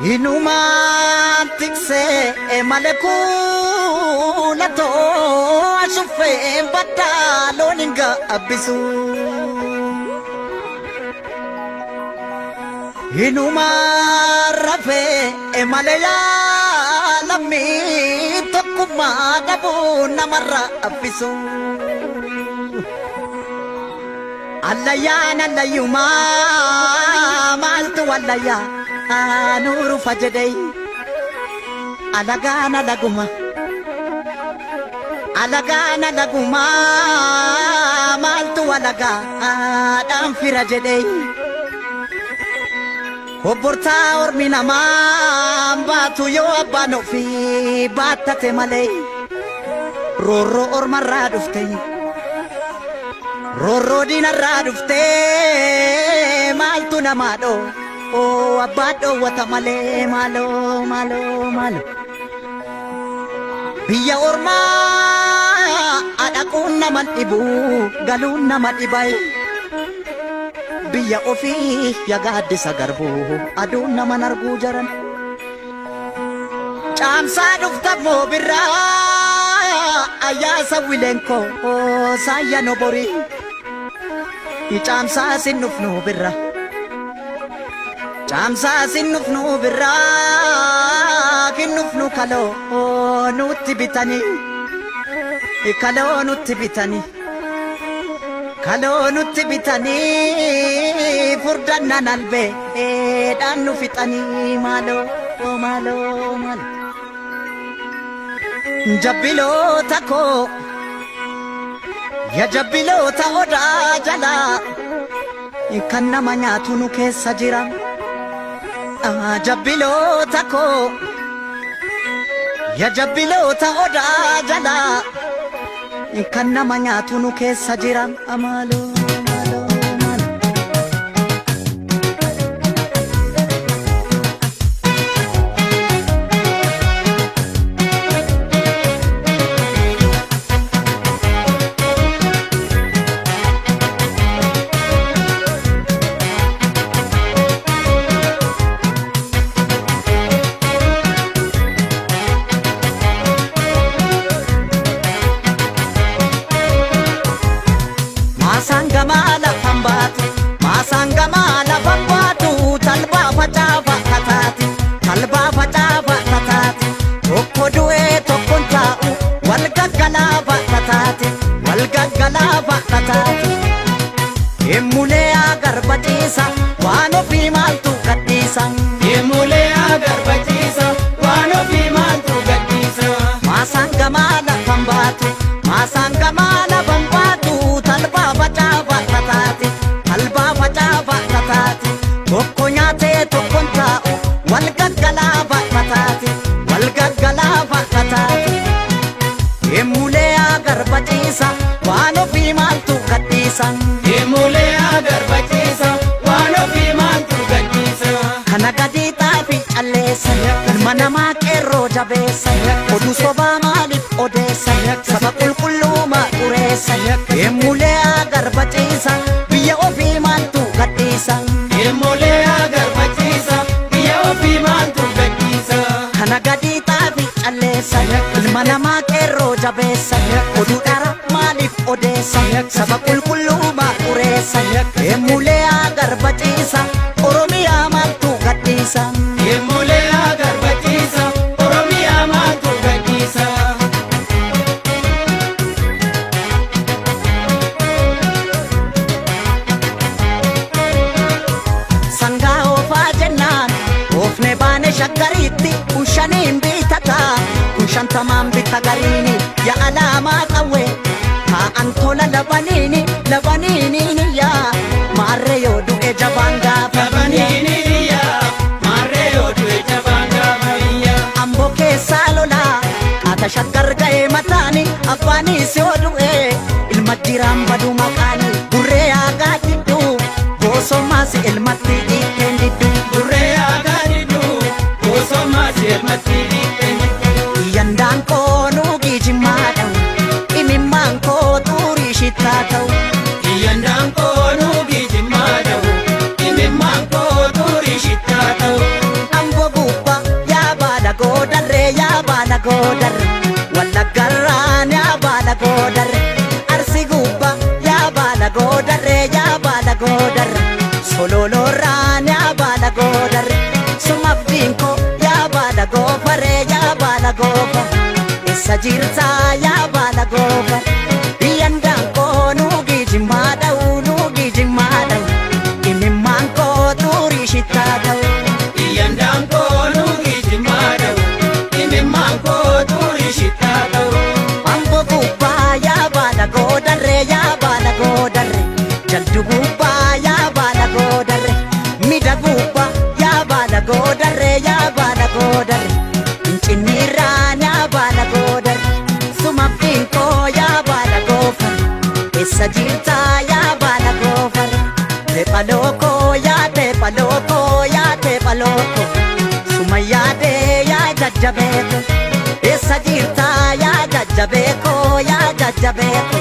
Inumaan tiksee malee kuulatoo ashuffee baddaa loon hin gaabbisu. Inumaan rafee malee yaalammii tokkummaa dhabuu namarraa abbisu. Allayyaan allayyumaa maaltu wallayyaa nuuru fajedhee alagaan alaguma. Alagaan alagumaa maaltu alagaadhaan fira jedhee. Obbortaa ormi namaa baatu yoo abbaan ofii baattate malee roorroo ormarraa dhufte roorroo diinarraa dhufte maaltu namaa dhoo oo abbaa dhoowwata malee maaloo maaloo maaloo. Biyya ormaa dhaquun nama dhibu galuun nama dhibaye. Biyya ofii yagaaddisa garbuu aduun nama arguu jaran. Caamsaa dhufta moo birraa ayyaasa wileenkoo saayya noborii. Caamsaa sin dhufnu birra. Caamsaa sin dhufnu birraa kinnufnu kaloo nutti bitanii. Kaloo nutti bitanii. Kaloo nutti bitanii furdannaan albee dhaan nu fixanii maaloo maaloo maaloo. Jabbiloota koo ya jabbiloota odaa jalaa kan nama nyaatu nu keessa jira. Jabbiloota koo ya jabbiloota odaa jalaa kan nama nyaatu nu keessa jira. Maaloo maaloo maaloo. Maasaan gamaa lafan baatu, maasaan gamaa lafan baatu, talbaa facaafa kataati, talbaa facaafa kataati. Tokko du'ee tokkoon taa'u, wal gaggalaafa kataati, wal gaggalaafa kataati. Emulee agarba ciisa, waan ofii maaltu gadhiisa. Emulee agarbachiisa waan ofii maaltu gadhiisa. Maasaan gamaa lafan baatu, maasaan gamaa lafan baatu, talbaa facaafa kataati, talbaa facaafa kataati. Tokko nyaatee tokkoon taa'u, wal gaggalaafa kataati, wal gaggalaafa kataati. Emulee agarba ciisa, waan ofii maaltu gadhiisa. Emulee agarbachiisa waan ofii maaltu gadhiisa. Kana gadi xaafi calleessa, ilma namaa qeerroo jabeessa, oduu sobaa maaliif odeessa, saba qulqulluuma xureessa. Emulee agarba ciisa, biyya ofii maaltu gadhiisa. Emulee agarbachiisa biyya ofii maaltu gadhiisa. Kana gadi xaafi calleessa, ilma namaa qeerroo jabeessa, oduu dhara maaliif odeessa, saba qulqulluuma xureessa. Emulee agarba ciisa, Oromiyaa maaltu gadhiisa. Emulee agarbachiisa Oromiyaa maaltu gadhiisa. Sangaa oofaa jennaan oofne baane shaggariitti kun shaniin bitataa kun shantamaan bita gariini ya alaamaa qawwee taa'an tola labaniini labaniini yaa maarree yoo du'e jabaan gaafa Labaniini iyyaa maarree yoo du'e jabaan gaafa iyyaa. Amboo keessaa lolaa qaata shaggar ga'ee mataani abbaanis yoo du'e ilma jiraan badu maqaani burree aagaa didduu goosommaas ilmatti dhiiteen didduu. Burree aagaa didduu goosommaa seelmatti dhiiteen didduu. Yandaan koo nuugii jimmaa dha'u, imimmaan koo xurii shittaa ta'u. Iyyandaan koo nuugii jimmaa dha'u imimmaan koo xurii shittaa ta'u. Amboo baala goofa, eessa jirtaa yaa baala goofa? Biyyan daankoo nuugii jimmaa dha'u, nuugii jimmaa dha'u, imimmaan koo xurii shittaa ta'u. Biyyan daankoo nuugii jimmaa dha'u, imimmaan koo xurii shittaa ta'u. Ambo gubbaa yaa baala goodarree, yaa baala goodarree, jaldu gubbaa yaa baala goodarree, mida gubbaa yaa baala goodarree, yaa baala goodarree, fincinnirraan yaa baala goodarree, sumaffiin koo yaa baala goofar, eessa jirtaa yaa baala goofar? Teepha lookoo yaa teepha lookoo yaa teepha lookoo, suma yaadee yaa jajjabeeko. Eessa jirtaa yaa jajjabeeko, yaa jajjabeeko?